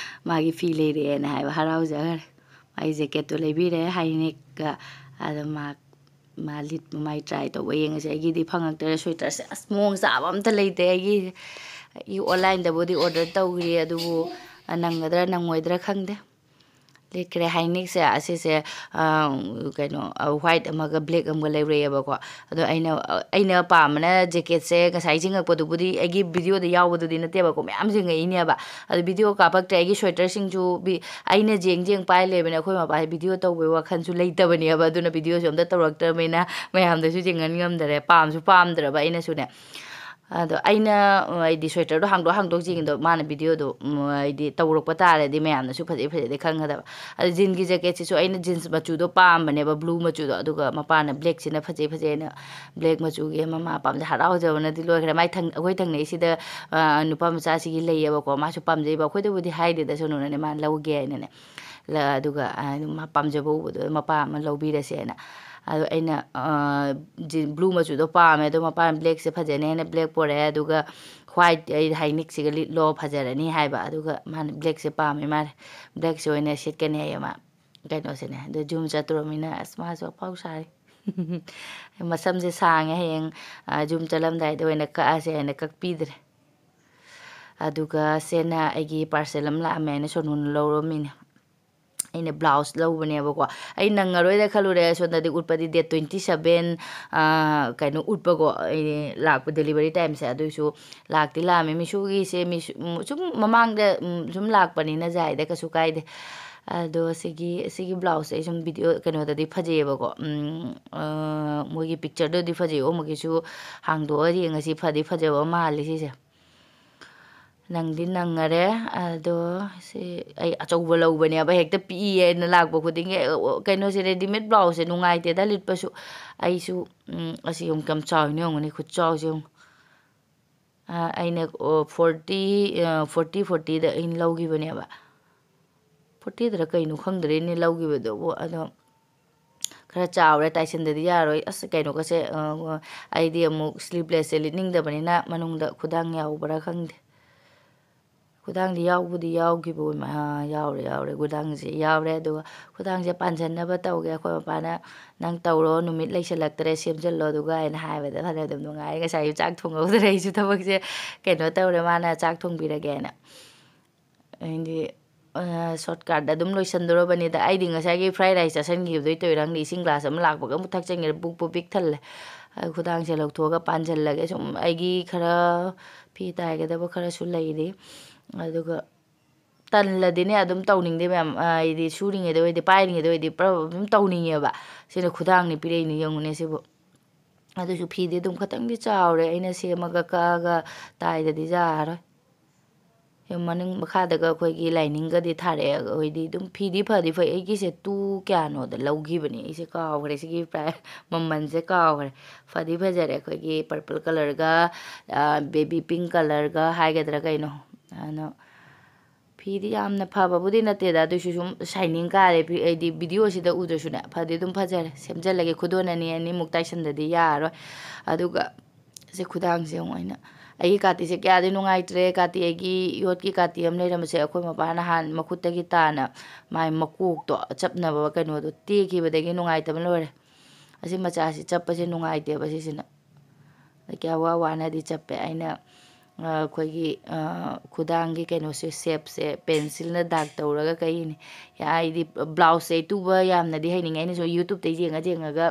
ꯃꯥꯒꯤ ꯐꯤ ꯂꯩꯔꯛꯑꯦꯅ ꯍꯥꯏꯕ ꯍꯔꯥꯎꯖꯈꯔꯦ꯫ ꯃꯥꯒꯤ ꯖꯦꯀꯦꯠꯇꯣ ꯂꯩꯕꯤꯔꯦ ꯍꯥꯏꯅꯦꯛꯀ꯫ ꯑꯗꯣ ꯃꯥ, ꯃꯥ ꯂꯤꯠꯄ, ꯃꯥꯏ ꯇ꯭ꯔꯥꯏ ꯇꯧꯕ ꯌꯦꯡꯉꯁꯦ꯫ ꯑꯩꯒꯤꯗꯤ ꯐꯪꯉꯛꯇꯔꯦ ꯁ꯭ꯋꯦꯇꯔꯁꯦ꯫ ꯑꯁ, ꯃꯑꯣꯡ ꯆꯥꯕ ꯑꯝꯇ ꯂꯩꯇꯦ ꯑꯩꯒꯤ꯫ ꯑꯩ ꯑꯣꯟꯂꯥꯏꯟꯗꯕꯨꯗꯤ ꯑꯣꯔꯗꯔ ꯇꯧꯈ꯭ꯔꯦ, ꯑꯗꯨꯕꯨ ꯅꯪꯒꯗ꯭ꯔꯥ ꯅꯪꯉꯣꯏꯗ꯭ꯔꯥ ꯈꯪꯗꯦ꯫ ꯂꯤꯠꯈ꯭ꯔꯦ ꯍꯥꯏꯅꯦꯛꯁꯦ꯫ ꯑꯁꯤꯁꯦ, ꯑ, ꯀꯩꯅꯣ, ꯑ, ꯋꯥꯏꯠ ꯑꯃꯒ ꯕ꯭ꯂꯦꯛ ꯑꯃꯒ ꯂꯩꯔꯛꯑꯦꯕꯀꯣ꯫ ꯑꯗꯣ ꯑꯩꯅ, ꯑꯩꯅ ꯄꯥꯝꯕꯅ ꯖꯦꯀꯦꯠꯁꯦ ꯉꯁꯥꯏ ꯆꯤꯡꯉꯛꯄꯗꯨꯕꯨꯗꯤ ꯑꯩꯒꯤ ꯚꯤꯗꯤꯑꯣꯗ ꯌꯥꯎꯕꯗꯨꯗꯤ ꯅꯠꯇꯦꯕꯀꯣ, ꯃꯌꯥꯝ ꯆꯤꯡꯉꯛꯏꯅꯦꯕ꯫ ꯑꯗꯣ ꯚꯤꯗꯤꯑꯣ ꯀꯥꯞꯄꯛꯇ꯭ꯔꯦ꯫ ꯑꯩꯒꯤ ꯁ꯭ꯋꯦꯇꯔꯁꯤꯡꯁꯨ ꯚꯤ-, ꯑꯩꯅ ꯖꯦꯡ ꯖꯦꯡ ꯄꯥꯏ ꯂꯩꯕꯅꯦ꯫ ꯑꯩꯈꯣꯏ ꯃꯄꯥꯁꯦ ꯚꯤꯗꯤꯑꯣ ꯇꯧꯕꯩ ꯋꯥꯈꯜꯁꯨ ꯂꯩꯇꯕꯅꯦꯕ꯫ ꯑꯗꯨꯅ ꯚꯤꯗꯤꯑꯣꯁꯨ ꯑꯝꯇ ꯇꯧꯔꯛꯇ꯭ꯔꯕꯅꯤꯅ ꯃꯌꯥꯝꯗꯁꯨ ꯆꯤꯡꯍꯟ ꯉꯝꯗꯔꯦ꯫ ꯄꯥꯝꯁꯨ ꯄꯥꯝꯗ꯭ꯔꯕ ꯑꯩꯅꯁꯨꯅꯦ꯫ ꯑꯗꯣ ꯑꯩꯅ, ꯑ, ꯍꯥꯏꯗꯤ ꯁ꯭ꯋꯦꯇꯔꯗꯣ ꯍꯥꯡꯗꯣꯛ ꯍꯥꯡꯗꯣꯛ ꯌꯦꯡꯉꯤꯗꯣ ꯃꯥꯅ ꯚꯤꯗꯤꯑꯣꯗꯣ, ꯎꯝ, ꯍꯥꯏꯗꯤ ꯇꯧꯔꯛꯄ ꯇꯥꯔꯗꯤ ꯃꯌꯥꯝꯅꯁꯨ ꯐꯖꯩ ꯐꯖꯩꯗꯤ ꯈꯪꯒꯗꯕ꯫ ꯑꯗꯣ ꯖꯤꯟꯒꯤ ꯖꯦꯀꯦꯠꯁꯤꯁꯨ ꯑꯩꯅ ꯖꯤꯟꯁ ꯃꯆꯨꯗꯣ ꯄꯥꯝꯕꯅꯦꯕ, ꯕ꯭ꯂꯨ ꯃꯆꯨꯗꯣ꯫ ꯑꯗꯨꯒ ꯃꯄꯥꯅ ꯕ꯭ꯂꯦꯛꯁꯤꯅ ꯐꯖꯩ ꯐꯖꯩꯅ ꯕ꯭ꯂꯦꯛ ꯃꯆꯨꯒꯤ ꯑꯃ ꯃꯥ ꯄꯥꯝꯖꯩ꯫ ꯍꯔꯥꯎꯖꯕꯅꯗꯤ ꯂꯣꯏꯈ꯭ꯔꯦ꯫ ꯃꯥꯏ ꯊꯪ-, ꯑꯩꯈꯣꯏ ꯊꯪꯅꯩꯁꯤꯗ, ꯑ, ꯅꯨꯄꯥ ꯃꯆꯥꯁꯤꯒꯤ ꯂꯩꯌꯦꯕꯀꯣ꯫ ꯃꯥꯁꯨ ꯄꯥꯝꯖꯩꯕ꯫ ꯑꯩꯈꯣꯏꯗꯕꯨꯗꯤ ꯍꯥꯏꯗꯦꯗ ꯁꯣꯅꯨꯅꯅꯦ ꯃꯥꯅ ꯂꯧꯒꯦ ꯍꯥꯏꯅꯅꯦ꯫ ꯂ-, ꯑꯗꯨꯒ, ꯑ, ꯃꯥ ꯄꯥꯝꯖꯕ ꯎꯕꯗꯣ ꯃꯄꯥ ꯑꯃ ꯂꯧꯕꯤꯔꯁꯦꯅ꯫ ꯑꯗꯣ ꯑꯩꯅ, ꯑ, ꯖꯤ-, ꯕ꯭ꯂꯨ ꯃꯆꯨꯗꯣ ꯄꯥꯝꯃꯦ, ꯑꯗꯣ ꯃꯄꯥꯅ ꯕ꯭ꯂꯦꯛꯁꯦ ꯐꯖꯅꯤ ꯍꯥꯏꯅ ꯕ꯭ꯂꯦꯛ ꯄꯣꯔꯛꯑꯦ꯫ ꯑꯗꯨꯒ ꯋꯥꯏꯠ, ꯑꯩ ꯍꯥꯏꯅꯤꯛꯁꯤꯒ ꯂꯤꯠꯂꯣ, ꯐꯖꯔꯅꯤ ꯍꯥꯏꯕ꯫ ꯑꯗꯨꯒ ꯃꯥꯅ ꯕ꯭ꯂꯦꯛꯁꯦ ꯄꯥꯝꯃꯦ ꯃꯥꯜꯂꯦ, ꯕ꯭ꯂꯦꯛꯁꯦ ꯑꯣꯏꯅ ꯁꯦꯠꯀꯅꯤ ꯍꯥꯏꯌꯦ ꯃꯥ꯫ ꯀꯩꯅꯣꯁꯤꯅꯦ꯫ ꯑꯗꯣ ꯖꯤꯝ ꯆꯠꯇꯣꯔꯃꯤꯅ ꯑꯁ ꯃꯥꯁꯨ ꯑꯐꯥꯎ ꯁꯥꯔꯤ꯫ ꯃꯁꯝꯁꯦ ꯁꯥꯡꯉꯦ, ꯍꯌꯦꯡ, ꯑ, ꯖꯤꯝ ꯆꯠꯂꯝꯗꯥꯏꯗ ꯑꯣꯏꯅ ꯀꯛꯑꯁꯦ ꯍꯥꯏꯅ ꯀꯛꯄꯤꯗ꯭ꯔꯦ꯫ ꯑꯗꯨꯒ ꯁꯦꯅ ꯑꯩꯒꯤ ꯄꯥꯔꯁꯦꯜ ꯑꯃ ꯂꯥꯛꯑꯝꯃꯦ ꯍꯥꯏꯅ ꯁꯣꯅꯨꯅ ꯂꯧꯔꯝꯃꯤꯅꯦ꯫ ꯑꯩꯅ ꯕ꯭ꯂꯥꯎꯁ ꯂꯧꯕꯅꯦꯕꯀꯣ꯫ ꯑꯩ ꯅꯪꯉꯔꯣꯏꯗ ꯈꯜꯂꯨꯔꯦ꯫ ꯁꯣꯝꯗꯗꯤ ꯎꯠꯄꯗꯤ date twenty seven, ꯑ, ꯀꯩꯅꯣ ꯎꯠꯄꯀꯣ, ꯑꯩ ꯂꯥꯛꯄ delivery timeꯁꯦ꯫ ꯑꯗꯨꯏꯁꯨ ꯂꯥꯛꯇꯤ ꯂꯥꯛꯑꯝꯃꯦ꯫ ꯃꯤꯁꯣꯒꯤꯁꯦ ꯃꯤꯁꯣ-, ꯎꯝ, ꯁꯨꯝ ꯃꯃꯥꯡꯗ, ꯎꯝ, ꯁꯨꯝ ꯂꯥꯛꯄꯅꯤꯅ ꯖꯥꯏꯗ ꯀꯩꯁꯨ ꯀꯥꯏꯗꯦ꯫ ꯑꯗꯣ ꯁꯤꯒꯤ, ꯁꯤꯒꯤ ꯕ꯭ꯂꯥꯎꯁꯁꯦ ꯑꯩ ꯁꯨꯝ ꯚꯤꯗꯤꯑꯣ ꯀꯩꯅꯣꯗꯗꯤ ꯐꯖꯩꯌꯦꯕꯀꯣ꯫ ꯎꯝ, ꯑ, ꯃꯣꯏꯒꯤ ꯄꯤꯛꯆꯔꯗꯗꯤ ꯐꯖꯩ꯫ ꯑꯃꯨꯛꯀꯤꯁꯨ ꯍꯥꯡꯗꯣꯛꯑ ꯌꯦꯡꯉꯁꯤ꯫ ꯐꯗꯤ ꯐꯖꯕ ꯃꯥꯜꯂꯤ ꯁꯤꯁꯦ꯫ ꯅꯪꯗꯤ ꯅꯪꯉꯔꯦ꯫ ꯑꯗꯣ ꯁꯤ ꯑꯩ ꯑꯆꯧꯕ ꯂꯧꯕꯅꯦꯕ, ꯍꯦꯛꯇ ꯄꯤꯛꯏ ꯍꯥꯏꯅ ꯂꯥꯛꯄ ꯈꯨꯗꯤꯡꯒꯤ꯫ ꯑꯦ, ꯑꯣ, ꯀꯩꯅꯣꯁꯦ, readymade ꯕ꯭ꯂꯥꯎꯁꯁꯦ ꯅꯨꯡꯉꯥꯏꯇꯦꯗ ꯂꯤꯠꯄꯁꯨ꯫ ꯑꯩꯁꯨ, ꯎꯝ, ꯑꯁꯤ ꯌꯦꯡꯉꯨ, ꯀꯌꯥꯝ ꯆꯥꯎꯔꯤꯅꯣ ꯌꯦꯡꯉꯨꯅꯦ, ꯈꯨꯠꯆꯥꯎꯁꯦ ꯌꯦꯡꯉꯨ꯫ ꯑꯩꯅ ꯐꯣꯔꯇꯤ ꯐꯣꯔꯇꯤ ꯐꯣꯔꯇꯤꯗ ꯑꯩꯅ ꯂꯧꯈꯤꯕꯅꯦꯕ꯫ ꯐꯣꯔꯇꯤꯗꯔ ꯀꯩꯅꯣ ꯈꯪꯗ꯭ꯔꯦꯅꯦ ꯂꯧꯈꯤꯕꯗꯨꯕꯨ꯫ ꯑꯗꯣ ꯈꯔ ꯆꯥꯎꯔꯦ, ꯇꯥꯏꯁꯟꯗꯗꯤ ꯌꯥꯔꯣꯏ꯫ ꯑꯁ, ꯀꯩꯅꯣꯒꯁꯦ, ꯑꯩꯗꯤ ꯑꯃꯨꯛ ꯁ꯭ꯂꯤꯞꯂꯦꯁꯁꯦ ꯂꯤꯠꯅꯤꯡꯗꯕꯅꯤꯅ ꯃꯅꯨꯡꯗ ꯈꯨꯗꯥꯡ ꯌꯥꯎꯕ꯭ꯔꯥ ꯈꯪꯗꯦ꯫ ꯈꯨꯗꯥꯡꯗꯤ ꯌꯥꯎꯕꯨꯗꯤ ꯌꯥꯎꯈꯤꯕ ꯑꯣꯏ-, ꯑꯥ, ꯌꯥꯎꯔꯦ, ꯌꯥꯎꯔꯦ, ꯈꯨꯗꯥꯡꯁꯦ ꯌꯥꯎꯔꯦ꯫ ꯑꯗꯨꯒ ꯈꯨꯗꯥꯡꯁꯦ ꯄꯥꯟꯁꯤꯟꯅꯕ ꯇꯧꯒꯦ꯫ ꯑꯩꯈꯣꯏ ꯃꯄꯥꯅ, "ꯅꯪ ꯇꯧꯔꯣ, ꯅꯨꯃꯤꯠ ꯂꯩꯁꯜꯂꯛꯇ꯭ꯔꯦ, ꯁꯦꯝꯖꯤꯜꯂꯣ ꯑꯗꯨꯒ" ꯍꯥꯏꯅ ꯍꯥꯏꯕꯗ ꯐꯅ ꯑꯗꯨꯝ ꯅꯨꯡꯉꯥꯏꯔꯦ꯫ ꯉꯁꯥꯏ ꯆꯥꯛ ꯊꯣꯡꯍꯧꯗ꯭ꯔꯦ ꯑꯩꯁꯨ ꯊꯕꯛꯁꯦ ꯀꯩꯅꯣ ꯇꯧꯔꯦ, ꯃꯥꯅ ꯆꯥꯛ ꯊꯣꯡꯕꯤꯔꯒꯦꯅ꯫ ꯑꯩꯗꯤ, ꯑ, ꯁꯣꯔꯠꯀꯠꯇ ꯑꯗꯨꯝ ꯂꯣꯏꯁꯟꯗꯣꯔꯕꯅꯤꯗ꯫ ꯑꯩꯗꯤ ꯉꯁꯥꯏꯒꯤ ꯐ꯭ꯔꯥꯏ ꯔꯥꯏꯁ ꯆꯥꯁꯟꯈꯤꯕꯗꯩ ꯇꯧꯔꯤꯔꯥ ꯈꯪꯗꯦ, ꯏꯁꯤꯡ ꯒ꯭ꯂꯥꯁ ꯑꯃ ꯂꯥꯛꯄꯒ ꯑꯃꯨꯛ ꯊꯛꯆꯟꯈ꯭ꯔꯦ, ꯄꯨꯛꯄꯨ ꯄꯤꯛ ꯊꯜꯂꯦ꯫ ꯑ, ꯈꯨꯗꯥꯡꯁꯦ ꯂꯧꯊꯣꯛꯑꯒ ꯄꯥꯟꯁꯤꯜꯂꯒꯦ꯫ ꯁꯨꯝ ꯑꯩꯒꯤ ꯈꯔ ꯐꯤ ꯇꯥꯏꯒꯗꯕ ꯈꯔꯁꯨ ꯂꯩꯔꯤ꯫ ꯑꯗꯨꯒ ꯇꯜꯂꯗꯤꯅꯦ ꯑꯗꯨꯝ ꯇꯧꯅꯤꯡꯗꯦ ꯃꯌꯥꯝ, ꯑ, ꯍꯥꯏꯗꯤ ꯁꯨꯔꯤꯉꯩꯗ ꯑꯣꯏꯗꯤ, ꯄꯥꯏꯔꯤꯉꯩꯗ ꯑꯣꯏꯗꯤ ꯄꯨꯔꯥ ꯑꯗꯨꯝ ꯇꯧꯅꯤꯡꯉꯦꯕ꯫ ꯁꯤꯅ ꯈꯨꯗꯥꯡꯅꯤ ꯄꯤꯔꯛꯏꯅꯤ ꯌꯦꯡꯉꯨꯅꯦ ꯁꯤꯕꯨ꯫ ꯑꯗꯨꯁꯨ ꯐꯤꯗꯤ ꯑꯗꯨꯝ ꯈꯇꯪꯗꯤ ꯆꯥꯎꯔꯦ, ꯑꯩꯅ ꯁꯦꯝꯃꯒ ꯀꯛꯑꯒ ꯇꯥꯏꯗꯗꯤ ꯌꯥꯔꯔꯣꯏ꯫ ꯌꯥꯝ ꯃꯅꯤꯡ ꯃꯈꯥꯗꯒ ꯑꯩꯈꯣꯏꯒꯤ ꯂꯥꯏꯅꯤꯡꯒꯗꯤ ꯊꯥꯔꯛꯑꯦ꯫ ꯑꯩꯈꯣꯏꯗꯤ ꯑꯗꯨꯝ ꯐꯤꯗꯤ ꯐꯗꯤ ꯐꯩ꯫ ꯑꯩꯒꯤꯁꯦ ꯇꯨ ꯀꯌꯥꯅꯣꯗ ꯂꯧꯈꯤꯕꯅꯦ, ꯑꯩꯁꯦ ꯀꯥꯎꯈ꯭ꯔꯦ ꯁꯤꯒꯤ ꯄ꯭ꯔꯥꯏ-, ꯃꯃꯜꯁꯦ ꯀꯥꯎꯈ꯭ꯔꯦ꯫ ꯐꯗꯤ ꯐꯖꯔꯦ, ꯑꯩꯈꯣꯏꯒꯤ ꯄꯔꯄꯜ ꯀꯂꯔꯒ, ꯑ, ꯕꯦꯕꯤ ꯄꯤꯡ ꯀꯂꯔꯒ ꯍꯥꯏꯒꯗ꯭ꯔꯥ ꯀꯩꯅꯣ, ꯑꯗꯣ ꯐꯤꯗꯤ ꯌꯥꯝꯅ ꯐꯕꯕꯨꯗꯤ ꯅꯠꯇꯦꯗ, ꯑꯗꯨꯏꯁꯨ ꯁꯨꯝ ꯁꯥꯏꯅꯤꯡ ꯀꯥꯔꯦ꯫ ꯐꯤ-, ꯑꯩꯗꯤ ꯚꯤꯗꯤꯑꯣꯁꯤꯗ ꯎꯗ꯭ꯔꯁꯨꯅꯦ, ꯐꯗꯤ ꯑꯗꯨꯝ ꯐꯖꯔꯦ꯫ ꯁꯦꯝꯖꯤꯜꯂꯒꯦ, ꯈꯨꯗꯣꯟ ꯑꯅꯤ ꯑꯅꯤꯃꯨꯛ ꯇꯥꯏꯁꯟꯗꯗꯤ ꯌꯥꯔꯔꯣꯏ꯫ ꯑꯗꯨꯒ ꯁꯤ ꯈꯨꯗꯥꯡꯁꯦ ꯑꯃꯨꯛ ꯑꯩꯅ, ꯑꯩꯒꯤ ꯀꯥꯇꯤꯁꯦ ꯀꯌꯥꯗꯤ ꯅꯨꯡꯉꯥꯏꯇ꯭ꯔꯦ꯫ ꯀꯥꯇꯤ, ꯑꯩꯒꯤ ꯌꯣꯠꯀꯤ ꯀꯥꯇꯤ ꯑꯃ ꯂꯩꯔꯝꯕꯁꯦ, ꯑꯩꯈꯣꯏ ꯃꯄꯥ ꯅꯍꯥꯟ ꯃꯈꯨꯠꯇꯒꯤ ꯇꯥꯅ ꯃꯥꯏ ꯃꯀꯣꯛꯇꯣ ꯆꯞꯅꯕ ꯀꯩꯅꯣꯗꯣ ꯇꯦꯛꯈꯤꯕꯗꯒꯤ ꯅꯨꯡꯉꯥꯏꯇꯕ ꯂꯣꯏꯔꯦ꯫ ꯑꯁꯤ ꯃꯆꯥꯁꯤ ꯆꯞꯄꯁꯦ ꯅꯨꯡꯉꯥꯏꯇꯦꯕ ꯁꯤꯁꯤꯅ꯫ ꯑꯗ ꯀꯌꯥ ꯋꯥ ꯋꯥꯅꯗꯤ ꯆꯞꯄꯦ꯫ ꯑꯩꯅ, ꯑ, ꯑꯩꯈꯣꯏꯒꯤ, ꯑ, ꯈꯨꯗꯥꯡꯒꯤ ꯀꯩꯅꯣꯁꯦ, ꯁꯦꯞꯁꯦ ꯄꯦꯟꯁꯤꯜꯅ ꯗꯥꯛ ꯇꯧꯔꯒ ꯀꯛꯏꯅꯤ꯫ ꯌꯥ-, ꯑꯩꯗꯤ ꯕ꯭ꯂꯥꯎꯁꯁꯦ ꯑꯩ ꯇꯨꯕ ꯌꯥꯝꯅꯗꯤ ꯍꯩꯅꯤꯡꯉꯦ꯫ ꯑꯩꯅꯁꯨ YouTubeꯇ ꯌꯦꯡꯉ ꯌꯦꯡꯉꯒ,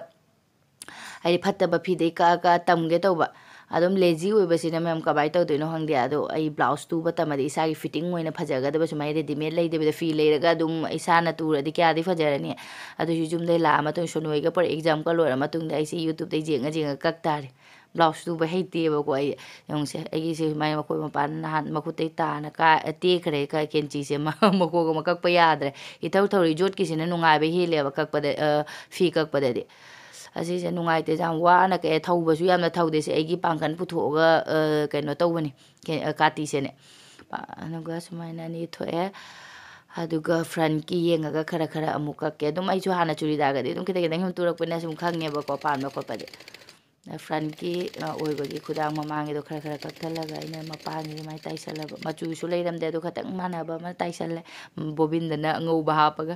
ꯍꯥꯏꯗꯤ ꯐꯠꯇꯕ ꯐꯤꯗꯩ ꯀꯛꯑ ꯀꯛꯑ ꯇꯝꯒꯦ ꯇꯧꯕ꯫ ꯑꯗꯨꯝ ꯂꯦꯖꯤ ꯑꯣꯏꯕꯁꯤꯅ ꯃꯌꯥꯝ ꯀꯃꯥꯏꯅ ꯇꯧꯗꯣꯏꯅꯣ ꯈꯪꯗꯦ꯫ ꯑꯗꯣ ꯑꯩ ꯕ꯭ꯂꯥꯎꯁ ꯇꯨꯕ ꯇꯝꯃꯗꯤ ꯏꯁꯥꯒꯤ ꯐꯤꯠꯇꯤꯡ ꯑꯣꯏꯅ ꯐꯖꯒꯗꯕ, ꯁꯨꯃꯥꯏꯅ ꯔꯦꯗꯤꯃꯦꯗ ꯂꯩꯗꯕꯤꯗ ꯐꯤ ꯂꯩꯔꯒ ꯑꯗꯨꯝ ꯏꯁꯥꯅ ꯇꯨꯔꯗꯤ ꯀꯌꯥꯗꯤ ꯐꯖꯔꯅꯤ꯫ ꯑꯗꯨꯁꯨ ꯌꯨꯝꯗꯩ ꯂꯥꯛꯑ ꯃꯇꯨꯡ ꯁꯣꯅꯨ ꯍꯣꯏꯒ ꯄꯨꯔꯥ ꯑꯦꯛꯖꯥꯝꯒ ꯂꯣꯏꯔ ꯃꯇꯨꯡꯗ ꯑꯩꯁꯦ YouTubeꯇꯩ ꯌꯦꯡꯉ ꯌꯦꯡꯉ ꯀꯛ ꯇꯥꯔꯦ꯫ ꯕ꯭ꯂꯥꯎꯁ ꯇꯨꯕ ꯍꯩꯇꯦꯕꯀꯣ ꯑꯩ꯫ ꯌꯦꯡꯉꯨꯁꯦ, ꯑꯩꯒꯤꯁꯦ ꯁꯨꯃꯥꯏꯅ ꯃꯈꯣꯏ ꯃꯄꯥꯟ ꯅꯍꯥꯟ ꯃꯈꯨꯠꯇꯩ ꯇꯥꯅ ꯀꯥ-, ꯇꯦꯛꯈ꯭ꯔꯦ ꯀ-, ꯀꯦꯟꯆꯤꯁꯦ꯫ ꯃ-, ꯃꯀꯣꯛ ꯑꯃ ꯀꯛꯄ ꯌꯥꯗ꯭ꯔꯦ꯫ ꯏꯊꯧ ꯊꯧꯔꯤ ꯌꯣꯠꯀꯤꯁꯤꯅ ꯅꯨꯡꯉꯥꯏꯕ ꯍꯦꯜꯂꯦꯕ ꯀꯛꯄꯗ, ꯑ, ꯐꯤ ꯀꯛꯄꯗꯗꯤ꯫ ꯑꯁꯤꯁꯦ ꯅꯨꯡꯉꯥꯏꯇꯦ, ꯌꯥꯝ ꯋꯥꯅ ꯀꯩ ꯊꯧꯕꯁꯨ ꯌꯥꯝꯅ ꯊꯧꯗꯦ꯫ ꯁꯤ ꯑꯩꯒꯤ ꯄꯥꯡꯒꯜ ꯄꯨꯊꯣꯛꯑꯒ, ꯑ, ꯀꯩꯅꯣ ꯇꯧꯕꯅꯤ꯫ ꯀꯦ-, ꯑ, ꯀꯥꯇꯤꯁꯦꯅꯦ꯫ ꯄꯥ-, ꯑꯗꯨꯒ ꯁꯨꯃꯥꯏꯅ ꯑꯅꯤ ꯊꯣꯛꯑꯦ꯫ ꯑꯗꯨꯒ frontꯀꯤ ꯌꯦꯡꯉꯒ ꯈꯔ ꯈꯔ ꯑꯃꯨꯛ ꯀꯛꯀꯦ꯫ ꯑꯗꯨꯝ ꯑꯩꯁꯨ ꯍꯥꯟꯅ ꯆꯨꯔꯤꯗꯥꯔꯒꯗꯤ ꯑꯗꯨꯝ ꯈꯤꯇꯪ ꯈꯤꯇꯪ ꯁꯨꯝ ꯇꯨꯔꯛꯄꯅꯤꯅ ꯁꯨꯝ ꯈꯪꯉꯦꯕꯀꯣ, ꯄꯥꯟꯕ ꯈꯣꯠꯄꯗꯤ꯫ ꯑ, frontꯀꯤ, ꯑ, ꯑꯣꯏꯕꯒꯤ ꯈꯨꯗꯥꯡ ꯃꯃꯥꯡꯒꯤꯗꯣ ꯈꯔ ꯈꯔ ꯀꯛꯊꯠꯂꯒ ꯑꯩꯅ ꯃꯄꯥꯟꯒꯤ ꯑꯗꯨꯃꯥꯏꯅ ꯇꯥꯏꯁꯜꯂꯕ꯫ ꯃꯆꯨꯁꯨ ꯂꯩꯔꯝꯗꯦ, ꯑꯗꯣ ꯈꯤꯇꯪ ꯃꯥꯟꯅꯕ ꯑꯃ ꯇꯥꯏꯁꯜꯂꯦ꯫ ꯎꯝ, ꯕꯣꯕꯤꯟꯗꯅ ꯑꯉꯧꯕ ꯍꯥꯞꯄꯒ꯫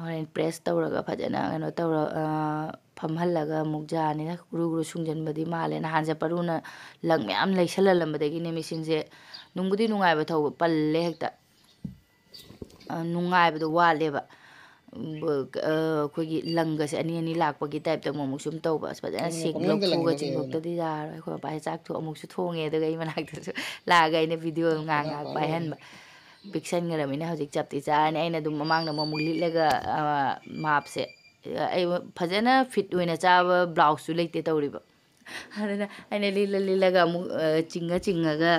ꯍꯣꯔꯦꯟ press ꯇꯧꯔꯒ ꯐꯖꯅ ꯀꯩꯅꯣ ꯇꯧꯔ, ꯑ, ꯐꯝꯍꯜꯂꯒ ꯑꯃꯨꯛ ꯖꯥꯔꯅꯤꯅ ꯒꯨꯔꯨ ꯒꯨꯔꯨ ꯁꯨꯡꯖꯟꯕꯗꯤ ꯃꯥꯜꯂꯦ꯫ ꯅꯍꯥꯟꯁꯦ ꯄꯔꯨꯅ ꯂꯪ ꯃꯌꯥꯝ ꯂꯩꯁꯜꯍꯜꯂꯝꯕꯗꯒꯤꯅꯦ machineꯁꯦ ꯅꯨꯡꯕꯨꯗꯤ ꯅꯨꯡꯉꯥꯏꯕ ꯊꯧꯕ, ꯄꯜꯂꯦ ꯍꯦꯛꯇ꯫ ꯑ, ꯅꯨꯡꯉꯥꯏꯕꯗꯣ ꯋꯥꯠꯂꯦꯕ꯫ ꯎꯝ, ꯑ, ꯑꯩꯈꯣꯏꯒꯤ ꯂꯪꯒꯁꯦ ꯑꯅꯤ ꯑꯅꯤ ꯂꯥꯛꯄꯒꯤ typeꯇ ꯑꯃꯨꯛ ꯑꯃꯨꯛ ꯁꯨꯝ ꯇꯧꯕ꯫ ꯑꯁ, ꯐꯖꯅ ꯀꯩꯅꯣ, ꯁꯦꯡ ꯄꯪꯂꯪꯗ ꯂꯧꯊꯣꯛꯑꯒ ꯂꯪꯉꯤꯔꯣ ꯀꯩꯅꯣ? ꯆꯤꯡꯊꯣꯛꯇꯗꯤ ꯌꯥꯔꯔꯣꯏ꯫ ꯑꯩꯈꯣꯏ ꯃꯄꯥꯁꯦ ꯆꯥꯛ ꯊꯣꯡ-, ꯑꯃꯨꯛꯁꯨ ꯊꯣꯡꯉꯦ, ꯑꯗꯨꯒ ꯑꯩ ꯃꯅꯥꯛꯇꯁꯨ ꯂꯥꯛꯑꯒ ꯑꯩꯅ video ꯉꯥꯏꯍꯥꯛ ꯉꯥꯏꯍꯥꯛ ꯄꯪꯂꯪ ꯄꯥꯏꯍꯟꯕ꯫ ꯄꯤꯛꯁꯟꯈ꯭ꯔꯕꯅꯤꯅ ꯍꯧꯖꯤꯛ ꯆꯞꯇꯤ ꯆꯥꯔꯅꯤ꯫ ꯑꯩꯅ ꯑꯗꯨꯝ ꯃꯃꯥꯡꯗ ꯑꯃꯨꯛ ꯑꯃꯨꯛ ꯂꯤꯠꯂꯒ, ꯑ, ꯃꯥꯞꯁꯦ, ꯑꯩ ꯐꯖꯅ fit ꯑꯣꯏꯅ ꯆꯥꯕ ꯕ꯭ꯂꯥꯎꯁꯁꯨ ꯂꯩꯇꯦ ꯇꯧꯔꯤꯕ꯫ ꯑꯗꯨꯅ ꯑꯩꯅ ꯂꯤꯠꯂ ꯂꯤꯠꯂꯒ ꯑꯃꯨꯛ, ꯑ, ꯆꯤꯡꯉ ꯆꯤꯡꯉꯒ,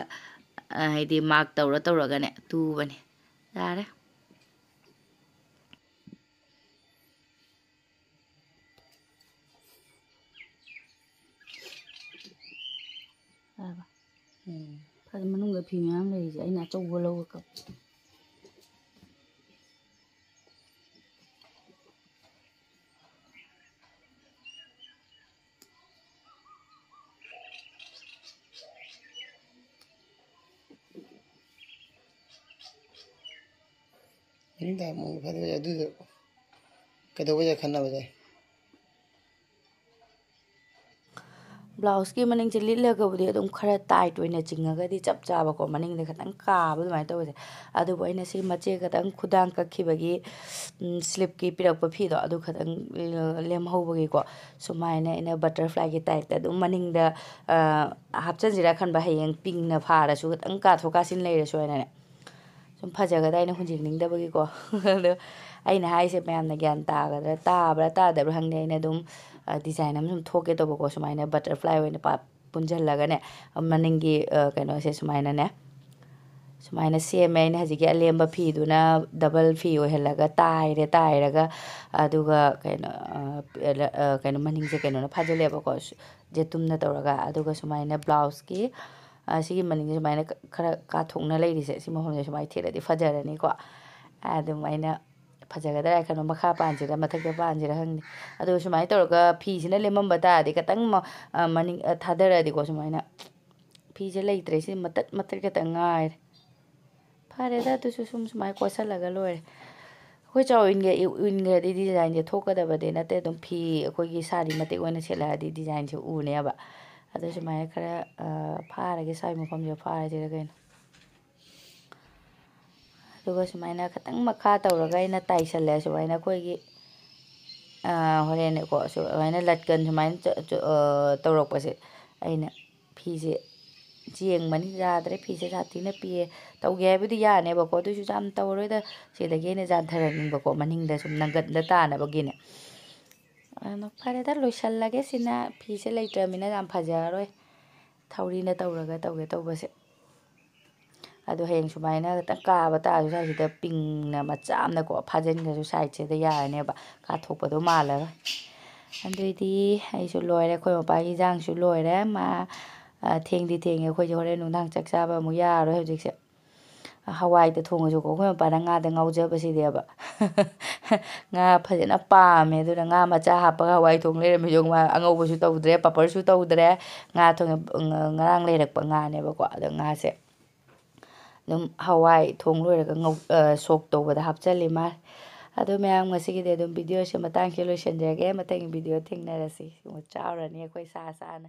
ꯑ, ꯍꯥꯏꯗꯤ mark ꯇꯧꯔ ꯇꯧꯔꯒꯅꯦ ꯇꯨꯕꯅꯦ꯫ ꯌꯥꯔꯦ꯫ ꯌꯥꯔꯕ? ꯎꯝ꯫ ꯐꯔꯦ, ꯃꯅꯨꯡꯗ ꯐꯤ ꯃꯌꯥꯝ ꯂꯩꯔꯤꯁꯦ ꯑꯩꯅ ꯑꯆꯧꯕ ꯂꯧꯔꯒ ꯀꯛ-, ꯃꯅꯤꯡꯗ ꯑꯃꯨꯛ ꯐꯅꯦꯛ ꯑꯗꯨꯗꯣ ꯀꯩꯗꯧꯕ ꯌꯥꯏ ꯈꯟꯅꯕꯁꯦ? ꯕ꯭ꯂꯥꯎꯁꯀꯤ ꯃꯅꯤꯡꯁꯦ ꯂꯤꯠꯂꯒꯕꯨꯗꯤ ꯑꯗꯨꯝ ꯈꯔ tight ꯑꯣꯏꯅ ꯆꯤꯡꯉꯒꯗꯤ ꯆꯞ ꯆꯥꯕꯀꯣ, ꯃꯅꯤꯡꯗ ꯈꯤꯇꯪ ꯀꯥꯕ ꯑꯗꯨꯃꯥꯏꯅ ꯇꯧꯕꯁꯦ꯫ ꯑꯗꯨꯕꯨ ꯑꯩꯅ ꯁꯤ ꯃꯆꯦꯠ ꯈꯛꯇꯪ ꯈꯨꯗꯥꯡ ꯀꯛꯈꯤꯕꯒꯤ, ꯎꯝ, sleeveꯀꯤ ꯄꯤꯔꯛꯄ ꯐꯤꯗꯣ ꯑꯗꯨ ꯈꯛꯇꯪ, ꯑ, ꯂꯦꯝꯍꯧꯕꯒꯤꯀꯣ, ꯁꯨꯃꯥꯏꯅ ꯑꯩꯅ butterflyꯒꯤ typeꯇ ꯑꯗꯨꯝ ꯃꯅꯤꯡꯗ, ꯑ, ꯍꯥꯞꯆꯤꯟꯁꯤꯔꯥ ꯈꯟꯕ, ꯍꯌꯦꯡ ꯄꯤꯡꯅ ꯐꯥꯔꯁꯨ ꯈꯤꯇꯪ ꯀꯥꯊꯣꯛ ꯀꯥꯁꯤꯟ ꯂꯩꯔꯁꯨ ꯍꯥꯏꯅꯅꯦ꯫ ꯁꯨꯝ ꯐꯖꯒꯗ꯭ꯔꯥ ꯍꯥꯏꯅ ꯍꯨꯟꯖꯤꯟꯅꯤꯡꯗꯕꯒꯤꯀꯣ꯫ ꯑꯗꯣ ꯑꯩꯅ ꯍꯥꯏꯁꯦ ꯃꯌꯥꯝꯅ ꯒ꯭ꯌꯥꯟ ꯇꯥꯒꯗ꯭ꯔꯥ, ꯇꯥꯕ꯭ꯔꯥ ꯇꯥꯗꯕ꯭ꯔꯥ ꯈꯪꯗꯦ꯫ ꯑꯩꯅ ꯑꯗꯨꯝ, ꯑ, design ꯑꯃ ꯁꯨꯝ ꯊꯣꯛꯀꯦ ꯇꯧꯕꯀꯣ꯫ ꯁꯨꯃꯥꯏꯅ butterfly ꯑꯣꯏꯅ ꯄꯥ-, ꯄꯨꯟꯁꯤꯜꯂꯒꯅꯦ, ꯃꯅꯤꯡꯒꯤ, ꯑ, ꯀꯩꯅꯣꯁꯦ ꯁꯨꯃꯥꯏꯅꯅꯦ ꯁꯨꯃꯥꯏꯅ ꯁꯦꯝꯃꯦ꯫ ꯑꯩꯅ ꯍꯧꯖꯤꯛꯀꯤ ꯑꯂꯦꯝꯕ ꯐꯤꯗꯨꯅ ꯗꯕꯜ ꯐꯤ ꯑꯣꯏꯍꯜꯂꯒ ꯇꯥꯏꯔꯦ꯫ ꯇꯥꯏꯔꯒ ꯑꯗꯨꯒ ꯀꯩꯅꯣ, ꯑ, ꯀꯩꯅꯣ, ꯃꯅꯤꯡꯁꯦ ꯀꯩꯅꯣꯅ ꯐꯥꯖꯤꯜꯂꯦꯕꯀꯣ, ꯖꯦꯇꯨꯝꯅ ꯇꯧꯔꯒ꯫ ꯑꯗꯨꯒ ꯁꯨꯃꯥꯏꯅ ꯕ꯭ꯂꯥꯎꯁꯀꯤ, ꯑ, ꯁꯤꯒꯤ ꯃꯅꯤꯡꯁꯦ ꯁꯨꯃꯥꯏꯅ ꯈꯔ ꯀꯥꯊꯣꯛꯅ ꯂꯩꯔꯤꯁꯦ, ꯁꯤ ꯃꯐꯝꯁꯦ ꯁꯨꯃꯥꯏꯅ ꯊꯦꯠꯂꯗꯤ ꯐꯖꯔꯅꯤꯀꯣ꯫ ꯑꯗꯨꯃꯥꯏꯅ ꯐꯖꯒꯗ꯭ꯔꯥ ꯍꯥꯏ ꯈꯟꯕ, ꯃꯈꯥ ꯄꯥꯟꯁꯤꯔ ꯃꯊꯛꯇ ꯄꯥꯟꯁꯤꯔ ꯈꯪꯗꯦ꯫ ꯑꯗꯣ ꯁꯨꯃꯥꯏꯅ ꯇꯧꯔꯒ ꯐꯤꯁꯤꯅ ꯂꯦꯝꯃꯝꯕ ꯇꯥꯔꯗꯤ ꯈꯤꯇꯪ ꯃ-, ꯑ, ꯃꯅꯤꯡ, ꯑ, ꯊꯥꯗꯔꯛꯑꯗꯤꯀꯣ, ꯁꯨꯃꯥꯏꯅ ꯐꯤꯁꯦ ꯂꯩꯇ꯭ꯔꯦ, ꯁꯤ ꯃꯇꯠ ꯃꯇꯠ ꯈꯛꯇꯪ ꯉꯥꯏꯔꯦ꯫ ꯐꯔꯦꯗ, ꯑꯗꯨꯁꯨ ꯁꯨꯝ ꯁꯨꯃꯥꯏꯅ ꯀꯣꯠꯁꯜꯂꯒ ꯂꯣꯏꯔꯦ꯫ ꯑꯩꯈꯣꯏ ꯆꯥꯎ ꯏꯟꯒ-, ꯏꯟꯈ꯭ꯔꯗꯤ ꯗꯤꯖꯥꯏꯟꯁꯦ ꯊꯣꯛꯀꯗꯕꯗꯤ ꯅꯠꯇꯦ, ꯑꯗꯨꯝ ꯐꯤ ꯑꯩꯈꯣꯏꯒꯤ ꯁꯥꯔꯤ ꯃꯇꯦꯛ ꯑꯣꯏꯅ ꯁꯦꯠꯂꯛꯑꯗꯤ ꯗꯤꯖꯥꯏꯟꯁꯦ ꯎꯅꯦꯕ꯫ ꯑꯗꯨ ꯁꯨꯃꯥꯏꯅ ꯈꯔ, ꯑ, ꯐꯥꯔꯒꯦ, ꯁ꯭ꯋꯥꯏ ꯃꯐꯝꯁꯦ ꯐꯥꯔꯁꯤꯔ ꯀꯩꯅꯣ꯫ ꯑꯗꯨꯒ ꯁꯨꯃꯥꯏꯅ ꯈꯤꯇꯪ ꯃꯈꯥ ꯇꯧꯔꯒ ꯑꯩꯅ ꯇꯥꯏꯁꯜꯂꯦ꯫ ꯁꯨꯃꯥꯏꯅ ꯑꯩꯈꯣꯏꯒꯤ, ꯑ, ꯍꯣꯔꯦꯟꯅꯦꯀꯣ, ꯁꯨꯃꯥꯏꯅ ꯂꯠꯀꯟ ꯁꯨꯃꯥꯏꯅ ꯆ-, ꯆ-, ꯑ, ꯇꯧꯔꯛꯄꯁꯦ, ꯑꯩꯅ ꯐꯤꯁꯦ ꯌꯦꯡꯕꯅꯤ, ꯌꯥꯗ꯭ꯔꯦ, ꯐꯤꯁꯦ ꯁꯥꯊꯤꯅ ꯄꯤꯛꯑꯦ꯫ ꯇꯧꯒꯦ ꯍꯥꯏꯕꯨꯗꯤ ꯌꯥꯅꯦꯕꯀꯣ, ꯑꯗꯨꯏꯁꯨ ꯌꯥꯝ ꯇꯧꯔꯔꯣꯏꯗ, ꯁꯤꯗꯒꯤ ꯑꯩꯅ ꯌꯥꯟꯊꯔꯛꯅꯤꯡꯕꯀꯣ, ꯃꯅꯤꯡꯗ ꯁꯨꯝ ꯅꯪꯒꯟꯗ ꯇꯥꯅꯕꯒꯤꯅꯦ꯫ ꯑꯗꯣ ꯐꯔꯦꯗ, ꯂꯣꯏꯁꯜꯂꯒꯦ ꯁꯤꯅ, ꯐꯤꯁꯦ ꯂꯩꯇ꯭ꯔꯕꯅꯤꯅ ꯌꯥꯝ ꯐꯖꯔꯔꯣꯏ, ꯊꯧꯔꯤꯅ ꯇꯧꯔꯒ ꯇꯧꯒꯦ ꯇꯧꯕꯁꯦ꯫ ꯑꯗꯣ ꯍꯌꯦꯡ ꯁꯨꯃꯥꯏꯅ ꯈꯤꯇꯪ ꯀꯥꯕ ꯇꯥꯔꯁꯨ, ꯁ꯭ꯋꯥꯏꯁꯤꯗ ꯄꯤꯡꯅ ꯃꯆꯥ ꯑꯃꯅꯀꯣ ꯐꯥꯖꯤꯟꯈ꯭ꯔꯁꯨ ꯁꯥꯏꯗꯁꯤꯗ ꯌꯥꯔꯅꯦꯕ, ꯀꯥꯊꯣꯛꯄꯗꯣ ꯃꯥꯜꯂꯔꯣꯏ꯫ ꯑꯗꯨꯏꯗꯤ ꯑꯩꯁꯨ ꯂꯣꯏꯔꯦ, ꯑꯩꯈꯣꯏ ꯃꯄꯥꯒꯤ ꯏꯟꯖꯥꯡꯁꯨ ꯂꯣꯏꯔꯦ꯫ ꯃꯥ, ꯑ, ꯊꯦꯡꯗꯤ ꯊꯦꯡꯉꯦ, ꯑꯩꯈꯣꯏꯁꯦ ꯍꯣꯔꯦꯟ ꯅꯨꯡꯗꯥꯡ ꯆꯥꯛ ꯆꯥꯕ ꯑꯃꯨꯛ ꯌꯥꯔꯔꯣꯏ ꯍꯧꯖꯤꯛꯁꯦ꯫ ꯍꯋꯥꯏꯗ ꯊꯣꯡꯉꯁꯨꯀꯣ, ꯑꯩꯈꯣꯏ ꯃꯄꯥꯅ ꯉꯥꯗ ꯉꯥꯎꯖꯕꯁꯤꯗꯤꯕ꯫ ꯉꯥ ꯐꯖꯅ ꯄꯥꯝꯃꯦ, ꯑꯗꯨꯅ ꯉꯥ ꯃꯆꯥ ꯍꯥꯞꯄꯒ ꯍꯋꯥꯏ ꯊꯣꯡ ꯂꯩꯔꯝꯃꯦ꯫ ꯌꯦꯡꯉꯨ, ꯃꯥ ꯑꯉꯧꯕꯁꯨ ꯇꯧꯗ꯭ꯔꯦ, ꯄꯥꯄꯔꯁꯨ ꯇꯧꯗ꯭ꯔꯦ꯫ ꯉꯥ ꯊꯣꯡꯉꯦ, ꯉ-, ꯉꯔꯥꯡ ꯂꯩꯔꯛꯄ ꯉꯥꯅꯦꯕꯀꯣ꯫ ꯑꯗꯣ ꯉꯥꯁꯦ ꯑꯗꯨꯝ ꯍꯋꯥꯏ ꯊꯣꯡ ꯂꯣꯏꯔꯒ ꯉꯧ-, ꯑ, ꯁꯣꯛ ꯇꯧꯕꯗ ꯍꯥꯞꯆꯜꯂꯤ ꯃꯥꯜꯂꯦ꯫ ꯑꯗꯣ ꯃꯌꯥꯝ, ꯉꯁꯤꯒꯤꯗꯤ ꯑꯗꯨꯝ ꯚꯤꯗꯤꯑꯣꯁꯦ ꯃꯇꯥꯡꯁꯦ ꯂꯣꯏꯁꯤꯟꯖꯔꯒꯦ꯫ ꯃꯊꯪꯒꯤ ꯚꯤꯗꯤꯑꯣ ꯊꯦꯡꯅꯔꯁꯤ꯫ ꯁꯤꯃ ꯆꯥꯎꯔꯅꯤ ꯑꯩꯈꯣꯏ ꯁꯥ ꯁꯥꯅ꯫